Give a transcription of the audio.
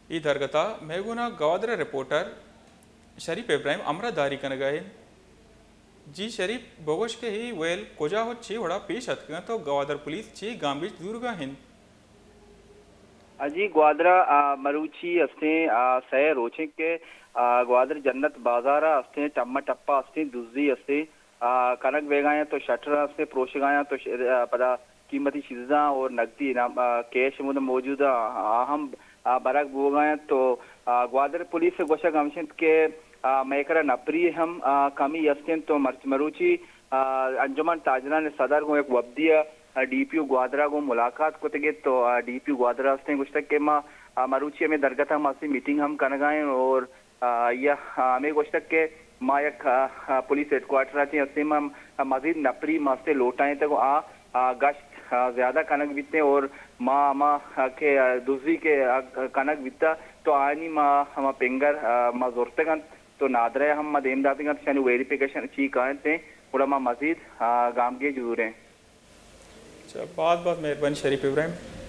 اے درگت ءَ مئے گون ءَ گوادر ءِ رپورٹر شریف ابراہیم ہمراہ داری کنگ ءَ انت۔ جی شریف، بگوش کہ اے ویل کجا ءُ چے وڑ ءَ پیش اتکگ انت ءُ گوادر پولیس چے گامگیج زورگ ءَ انت؟ آ جی، گوادر ءَ، آ، مروچی استیں، آ، سئے روچ انت کہ، آ، گوادر جنت بازار ءَ استیں ٹم ءَ ٹپ ءَ استیں دزی استیں، آ، کنگ بیگ ءَ انت تو شٹر استیں پروشگ ءَ انت تو ش-، آ، پدا قیمتی چیزاں اور نقدی انعام، آ، کیش ہمود موجود ءَ، آ ہم، آ، برگ بوگ ءَ انت تو، آ، گوادر پولیس ءِ گوشگ ہمش انت کہ، آ، مئے کرا نپری ہم، آ، کمی است انت تو مرچ مروچی، آ، انجمن تاجران صدر گوں یک وپدی ءَ، آ، ڈی پی او گوادر ءَ گوں ملاقات کتگ ات تو، آ، ڈی پی او گوادر ءَ استیں گوشتگ کہ ما، آ، مروچی ہمے درگت ءَ ما استیں میٹنگ ہم کنگ ءَ ایں اور، آ، آئی ءَ، آ، ہمے گوشتگ کہ ما یک، آ، آ، پولیس ہیڈ کوارٹر ءَ چہ استیں ما، آ، مزید نپری ما استیں لوٹائینتگ ءُ آ، آ، گشت، آ، زیادہ کنگ بیتیں اور ما، ما، آ، کہ، آ، دزی کہ، آ، کنگ بیتہ تو آیانی ما ہما پنگر، آ، ما زرتگ انت تو نادرہ ہم ما دیم داتگ انت، اشانی ویریفیکیشن چی کاینت گڑا ما مزید، آ، گامگیج زوریں۔ اچھا، باز باز مہربانی شریف ابراہیم۔